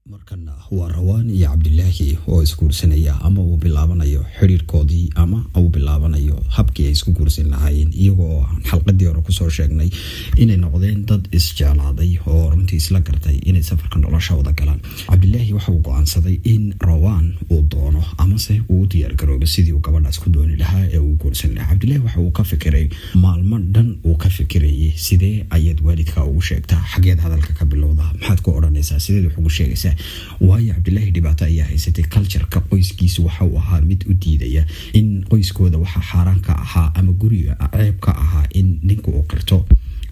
Markana waa Rawaan iyo Cabdilaahi oo isguursanaya, ama uu bilaabanayo xiriirkoodii, ama uu bilaabanayo habkii ay isku guursan lahaayeen, iyagoo aan xalqadii hore kusoo sheegnay inay noqdeen dad isjeclaaday oo runtii isla gartay inay safarka nolosha wada galaan. Cabdilaahi waxa uu go-aansaday in Rawaan uu doono, amase uu u diyaargaroobo sidii uu gabadhaas ku dooni lahaa ee uu guursan lahaa. Cabdilaahi waxa uu ka fikiray maalmo dhan, uu ka fikirayay: sidee ayaad waalidka ugu sheegtaa? Xageed hadalka ka bilowdaa? Maxaad ku odhanaysaa? Sideed wax ugu sheegaysaa? Waayo, Cabdilaahi dhibaato ayaa haysatay. Cultureka qoyskiisu waxa uu ahaa mid u diidaya in qoyskooda waxa xaaraan ka ahaa ama guriga ceeb ka ahaa in ninku uu qirto,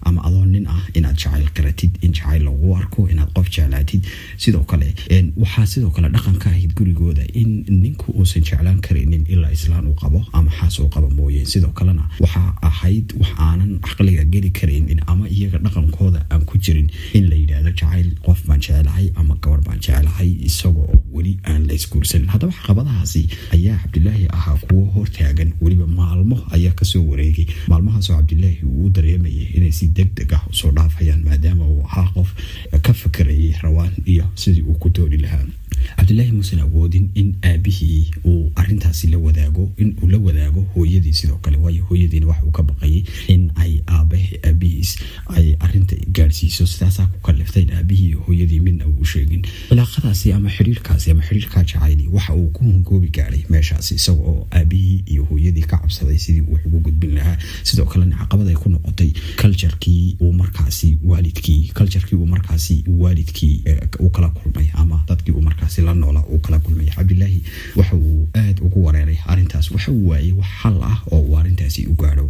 ama adoo nin ah inaad jacayl qiratid, in jacayl lagu arko, inaad qof jeclaatid. Sidoo kale waxaa sidoo kale dhaqan ka ahayd gurigooda in ninku uusan jeclaan karaynin ilaa islaan uu qabo ama xaas uu qabo mooye. Sidoo kalena waxaa ahayd wax aanan caqliga geli karaynin ama iyaga dhaqankooda aan ku jirin in la yidhaahdo jacayl, qof baan jecelahay ama gabar baan jecelahay, isagoo weli aan la isguursanin. Haddaba caqabadahaasi ayaa Cabdilaahi ahaa kuwo hortaagan. Weliba maalmo ayaa kasoo wareegay, maalmahaasoo Cabdilaahi uu u dareemayay inay si deg deg ah usoo dhaafayaan, maadaama uu ahaa qof ka fakerayay Rawaan iyo sidii uu ku dooni lahaa. Cabdilaahi muusan awoodin in aabihii uu arintaasi la wadaago, in uu la wadaago hooyadii sidoo kale, waayo hooyadiina waxa uu ka baqayay in ay aabihiis ay arinta gaadhsiiso. Sidaasaa ku kaliftay in aabihii iyo hooyadii midna uu sheegin. Cilaaqadaasi ama xiriirkaasi ama xiriirkaa jacayli waxa uu ku hungoobi gaadhay meeshaasi, isaga oo aabihii iyo hooyadii ka cabsaday sidii uu ugu gudbin lahaa. Sidoo kalena caqabad ay ku noqotay culturekii uu markaasi waalidkii, culturekii uu markaasi waalidkii uu kala kulmay, ama dadkii uu markaasi la noolaa uu kala kulmay. Cabdilaahi waxa uu aada ugu wareeray arrintaas. Waxa uu waayey wax xal ah oo uu arrintaasi u gaadho,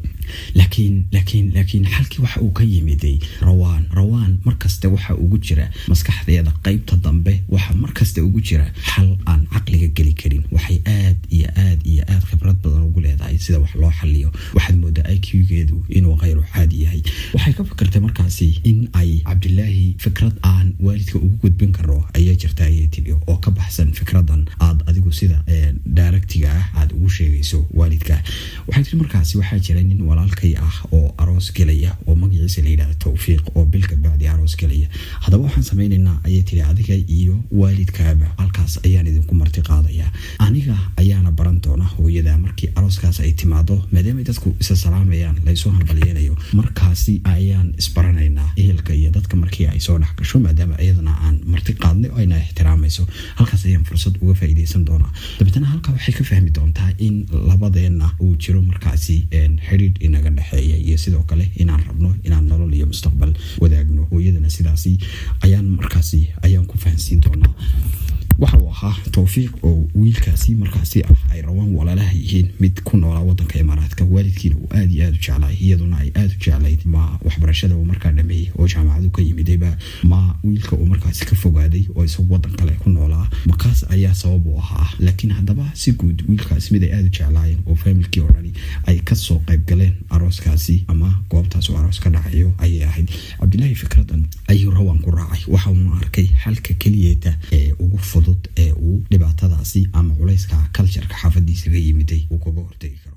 laakiin xalkii waxa uu ka yimiday Rawaan. Rawaan markasta waxa ugu jira maskaxdeeda qeybta dambe, waxa markasta ugu jira xal aan caqliga geli karin. Waxay aad iyo aad iyo aad khibrad badan ugu leedahay sida wax loo xaliyo. Waxaad moodaa IQ-geedu inuu khayru caadi yahay. Waxay ka fikirtay markaasi in ay Cabdilaahi fikrad aan waalidka ugu gudbin karo ayaa jirta, ayay tiri, oo ka baxsan fikradan aad adigu sida directiga ah aad ugu sheegayso waalidka. Waxay tiri markaasi: waxaa jira nin walaalkay ah oo aroos gelaya oo magaciisa la yidhahda Tawfiiq, oo bilka bacdi aroos gelaya. Haddaba waxaan sameynaynaa, ayay tiri, adiga iyo waalidkaaba halkaas ayaan idinku marti qaadayaa. Aniga ayaana baran doona hooyada markii arooskaas ay timaado, maadaama dadku isa salaamayaan, laysoo hambalyeynayo, markaasi ayaan isbaranaynaa ehelka iyo dadka markii ay soo dhex gasho. Maadaama iyadana aan marti qaadnay oo ayna ixtiraamayso, halkaas ayaan fursad uga faa'iideysan doonaa. Dabeetana halkaa waxay ka fahmi doontaa in labadeenna uu jiro markaasi xidhiidh inaga dhexeeya, iyo sidoo kale inaan rabno inaan nolol iyo mustaqbal wadaagno. Hooyadana sidaasi ayaan markaasi ayaan ku fahansiin doonaa. Waxa uu ahaa Towfiiq, oo wiilkaasi markaasi ah ay Rawaan walaalaha yihiin, mid ku noolaa wadanka Imaaraadka, waalidkiina uu aada iyo aada u jeclaay, iyaduna ay aada u jeclayd. Ma waxbarashada uu markaa dhameeyey oo jaamacadu ka yimidayba, ma wiilka uu markaasi ka fogaaday oo isagu wadan kale ku noolaa, makaas ayaa sabab u ahaa? Laakiin haddaba si guud wiilkaasi mid ay aada u jeclaayeen oo familykii oo dhani ay kasoo qayb galeen arooskaasi ama goobtaas oo aroos ka dhacayo ayay ahayd. Cabdilaahi fikradan ayuu Rawaan ku raacay. Waxa uuna arkay xalka keliyeeta ee ugu fudud ee uu dhibaatadaasi ama culayska cultureka xaafadiisa ka yimiday uu kaga hortegi karo.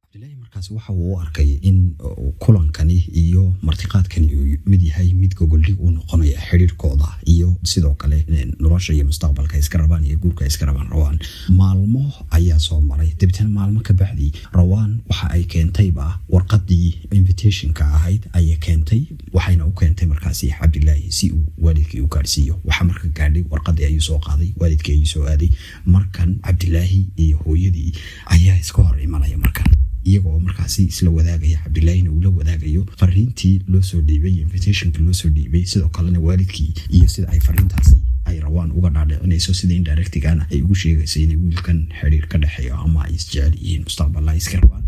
Cabdilaahi markaasi waxa uu u arkay in kulankani iyo martiqaadkani uu mid yahay mid gogoldhig u noqonaya xiriirkooda iyo sidoo kale nolosha iyo mustaqbalka iska rabaan iyo guurka iska rabaan Rawaan. Maalmo ayaa soo maray. Dabeetana maalmo ka bacdi Rawaan waxa ay keentayba warqadii invitationka ahayd ayay keentay, waxayna u keentay markaasi Cabdilaahi si uu waalidkii u gaadhsiiyo. Waxaa marka gaadhay warqadii ayuu soo qaaday, waalidkii ayuu soo aaday. Markan Cabdilaahi iyo hooyadii ayaa iska hor imanaya, markan iyagoo markaasi isla wadaagaya, Cabdilaahina uu la wadaagayo fariintii loo soo dhiibay, invitationkii loo soo dhiibay, sidoo kalena waalidkii iyo sida ay fariintaasi ay Rawaan uga dhaadhicinayso, sida indirectigana ay ugu sheegayso inay wiilkan xiriir ka dhexeeyo ama ay isjecel yihiin, mustaqbalna ay iska rabaan.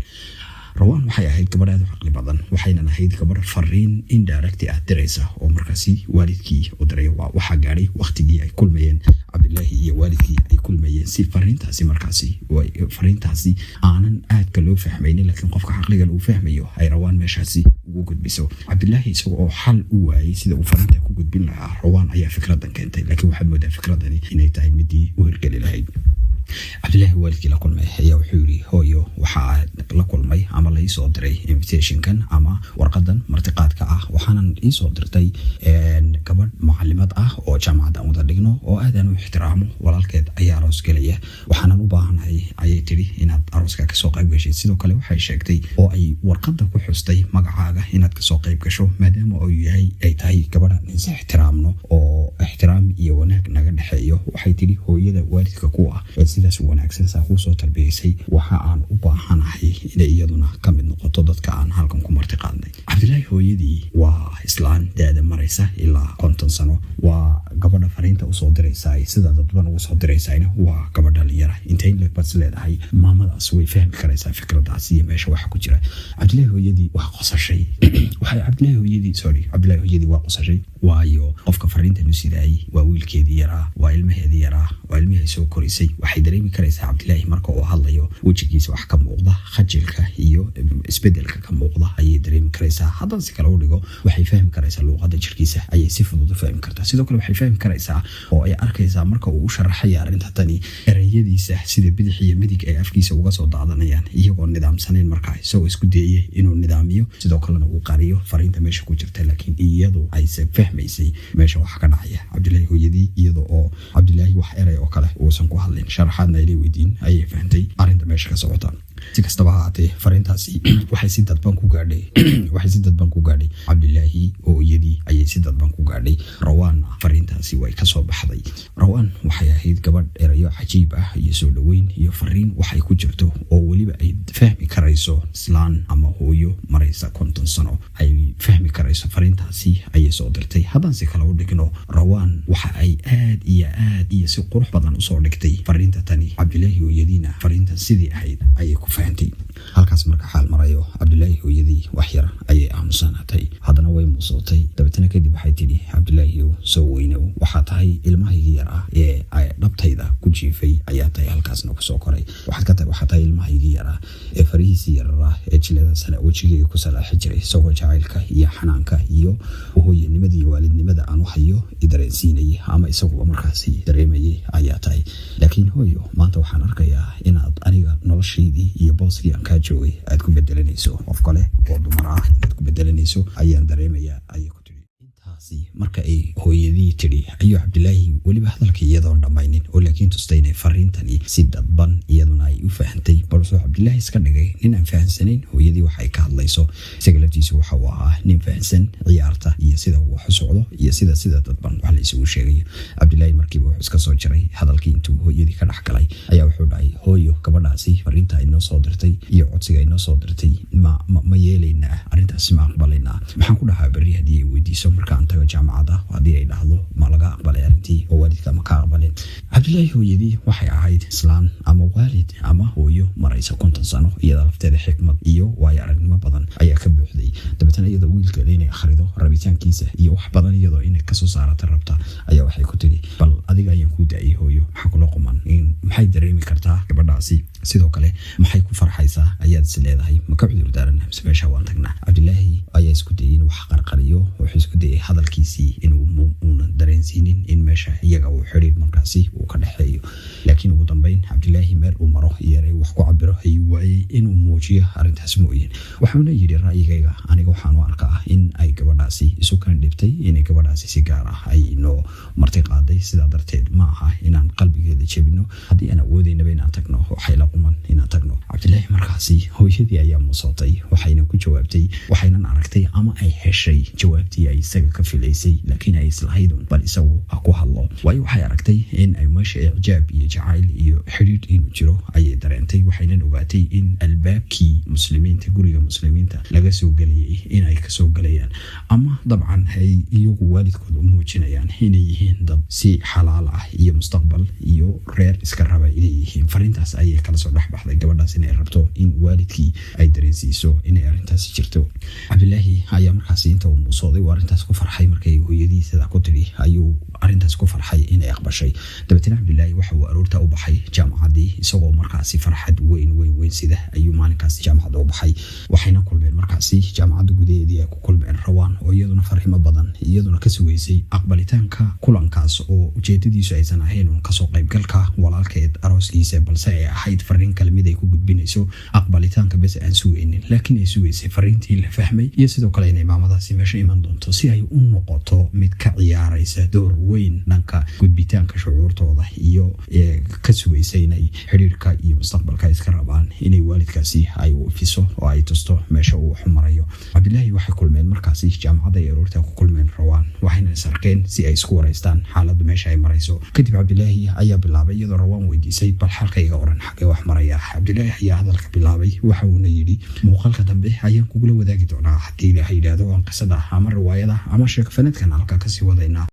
Rawaan waxay ahayd gabadh aad u caqli badan, waxaynan ahayd gabadh fariin indirect ah diraysa oo markaasi waalidkii u diray. Waxaa gaadhay waqtigii ay kulmayeen Cabdilaahi iyo waalidkii ay kulmayeen, si fariintaasi markaasi fariintaasi aanan aadka loo fahmaynin, laakiin qofka caqligan uu fahmayo, ay Rawaan meeshaasi ugu gudbiso. Cabdilaahi isaga oo xal u waayey sida uu fariinta ku gudbin lahaa, Rawaan ayaa fikradan keentay, laakiin waxaad moodaa fikradani inay tahay midii u hirgeli lahayd. Cabdilaahi waalidkii la kulmay ayaa wuxuu yidhi, "Hooyo, waxaa la kulmay ama la iisoo diray invitationkan ama warqadan martiqaadka ah. Waxaanan iisoo dirtay gabadh mucalimad ah oo jaamacad aan wada dhigno oo aadaan u ixtiraamo. Walaalkeed ayaa aroos gelaya, waxaanan u baahanahay," ayay tidhi, "inaad arooska kasoo qayb gashay." Sidoo kale waxay sheegtay oo ay warqada ku xustay magacaaga inaad kasoo qayb gasho, maadaama uu yahay ay tahay gabadha is ixtiraamno oo ixtiraam iyo wanaag naga dhexeeyo. Waxay tidhi hooyada waalidka ku ah ee sidaas wanaagsan saa kuusoo tarbiyaysay, waxa aan u baahanahay inay iyaduna ka mid noqoto dadka aan halkan ku marti qaadnay. Cabdilaahi hooyadii waa islaan da-da maraysa ilaa 50 sano. Waa gabadha fariinta usoo diraysa sida dadban ugu soo diraysayna waa gabadh dhalinyara. Intay bas leedahay maamadaas way fahmi karaysaa fikradaas iyo meesha waxa ku jira? Cabdilaahi hooyadii waa qosashay. Waxay Cabdilaahi hooyadii, sorry, Cabdilaahi hooyadii waa qosashay, waayo qofka fariintan u sidaayey waa wiilkeedii yaraa, waa ilmaheedii yaraa, waa ilmihii ay soo korisay. Waxay dareemi karaysaa Cabdilaahi marka uu hadlayo wejigiisa wax ka muuqda, khajilka iyo isbedelka ka muuqda ayay dareemi karaysaa. Haddaan si kale u dhigo, waxay fahmi karaysaa luuqada jirkiisa, ayay si fudud u fahmi kartaa. Sidoo kale waxay fahmi karaysaa oo ay arkaysaa marka uu u sharaxaya arrinta tani ereyadiisa sida bidix iyo midig ay afkiisa uga soo daadanayaan, iyagoo nidaamsanayn, markaa isagoo isku dayay inuu nidaamiyo, sidoo kalena uu qariyo fariinta meesha ku jirta, laakiin iyadu ayse fahmaysay meesha waxa ka dhacaya. Cabdilaahi hooyadii, iyada oo Cabdilaahi wax erey oo kale uusan ku hadlin, sharaxaadna ayla weydiin, ayay fahantay arrinta meesha ka socota. Si kastaba ha ahaatee, fariintaasi waxay si dadban ku gaadhay Cabdilaahi hooyadii ayay si dadban ku gaadhay. Rawaanna fariintaasi way kasoo baxday. Rawaan waxay ahayd gabadh erayo cajiib ah iyo soo dhoweyn iyo fariin waxay ku jirto oo weliba ay fahmi karayso islaan ama hooyo maraysa 50 sano ay fahmi karayso fariintaasi ayay soo dirtay. Haddaan si kale u dhigno, Rawaan waxa ay aad iyo aad iyo si qurux badan usoo dhigtay fariinta tani. Cabdilaahi hooyadiina fariintan sidii ahayd ayay ku fahantay. Halkaas marka xaal marayo, Cabdilaahi hooyadii wax yar ayay aamusanaatay, haddana way muusootay. Dabeetana kadib waxay tidhi, "Cabdilaahiyow, soo weynow. Waxaa tahay ilmahaygii yar ah ee dhabtayda ku jiifay ayaa tahay, halkaasna kusoo koray. Waxaa tahay ilmahaygii yar ah ee farihiisii yararaa ee jilada sane wejigayga ku salaaxi jiray, isagoo jacaylka iyo xanaanka iyo hooyanimada iyo waalidnimada aan u hayo dareensiinayay ama isaguba markaasi dareemayay ayaa tahay. Laakiin hooyo, maanta waxaan arkayaa inaad aniga noloshaydii iyo booskii aan kaa joogay aad ku bedelanayso qof kale oo dumar ah, inaad ku bedelanayso ayaan dareemayaa," ayay ku tidhi. Intaasi marka ay hooyadii tidhi ayuu Cabdilaahi weliba hadalkii iyadoon dhammaynin oo laakiin tustay inay fariintani si dadban iyaduna ay u fahantay, balse Cabdilaahi iska dhigay nin aan fahansanayn hooyadii waxay ka hadlayso. Isaga laftiisu waxa uu ahaa nin fahansan ciyaarta iyo sida uu wax u socdo iyo sida dadban wax la isugu sheegayo. Cabdilaahi markiiba wuxuu iska soo jaray hadalkii. Intuu hooyadii ka dhex galay ayaa wuxuu dhahay, "Hooyo, gabadhaasi fariinta inoo soo dirtay iyo codsiga inoo soo dirtay ma yeelaynaa? Arrintaasi ma aqbalaynaa? Maxaan ku dhahaa berri haddii ay weydiiso markaan tago jaamacadda, haddii ay dhahdo ma laga aqbalay arrintii oo waalidka ma ka aqbaleen?" Cabdilaahi hooyadii waxay ahayd islaan ama waalid ama hooyo maraysa 50 sano. Iyada lafteeda xikmad iyo waayo aragnimo badan ayaa ka buuxday. Dabeetana iyadoo wiilkeeda inay akhrido rabitaankiisa iyo wax badan iyadoo inay kasoo saarata rabta ayaa waxay ku tidhi, "Bal adiga ayaan kuu daayay, hooyo. Maxaa kula quman? Maxay dareemi kartaa gabadhaasi? Sidoo kale maxay ku farxaysaa ayaad is leedahay? Ma ka cudur daarana mise meesha waan tagnaa?" Cabdilaahi ayaa isku dayay inuu wax qarqariyo. Wuxuu isku dayay hadalkiisii inuu uunan dareensiinin in meesha iyaga uu xidhiir markaasi uu ka dhexeeyo. Laakiin ugu dambeyn Cabdilaahi meel uu maro iyo wax ku cabiro ayuu waayey inuu muujiyo arrintaas mooyin. Waxauna yidhi, "Ra'yigayga aniga waxaan u arkaa in ay gabadhaasi isu kan dhibtay, inay gabadhaasi si gaar ah ay inoo marti qaaday. Sidaa darteed ma aha inaan qalbigeeda jebino. Haddii aan awoodeynaba inaan tagno, waxay la quman inaan tagno." Cabdilaahi markaasi hooyadii ayaa muusootay, waxayna ku jawaabtay, waxaynan aragtay ama ay heshay jawaabtii ay isaga ka filaysay, laakiin ay islahaydun bal isagu ha ku hadlo, waayo waxay aragtay in ay meesha icjaab iyo jacayl iyo xidhiidh inuu jiro ayay dareentay. Waxaynan ogaatay in albaabkii muslimiinta, guriga muslimiinta laga soo gelayay, in ay kasoo gelayaan ama dabcan ay iyagu waalidkood u muujinayaan inay yihiin dad si xalaal ah iyo mustaqbal iyo reer iska raba inay yihiin. Fariintaas ayay kala soo dhex baxday gabadhaas inay rabto in waalidkii ay dareensiiso inay arrintaasi jirto. Cabdilaahi ayaa markaasi inta uu muusooday uu arrintaas ku farxay markay hooyadii sidaa ku tidhi ayuu Ayuu arintaas ku farxay inay aqbashay. Dabeetna Cabdilaahi waxa uu aroorta u baxay jaamacaddii, isagoo markaasi farxad weyn weyn weyn sida ayuu maalinkaasi jaamacadda u baxay. Waxayna kulmeen markaasi jaamacadda gudaheedii ay ku kulmeen Rawaan, oo iyaduna farximo badan iyaduna ka sugaysay aqbalitaanka kulankaas, oo ujeedadiisu aysan ahayn uun kasoo qaybgalka walaalkeed arooskiisa, balse ay ahayd fariin kale, mid ay ku gudbinayso aqbalitaanka bes aan sugaynin, laakiin ay sugaysay fariintii la fahmay iyo sidoo kale inay maamadaasi meesha iman doonto, si ay u noqoto mid ka ciyaaraysa door weyn dhanka gudbitaanka shucuurtooda, iyo ka sugaysa inay xidhiirka iyo mustaqbalka iska rabaan inay waalidkaasi ay ufiso oo ay tusto meesha uu waxu marayo. Cabdilaahi waxay kulmeen markaasi jaamacadda ay aroorta ku kulmeen Rawaan, waxayna is arkeen si ay isku wareystaan xaaladda meesha ay marayso. Kadib Cabdilaahi ayaa bilaabay, iyadoo Rawaan weydiisay: "Bal xalkayga oran, xagee wax maraya?" Cabdilaahi ayaa hadalka bilaabay, waxa uuna yidhi: "Muuqaalka dambe ayaan kugula wadaagi doonaa haddii Ilaaha yidhaahdo, aan qisada ama riwaayada ama sheekafaneedkan halka kasii wadaynaa."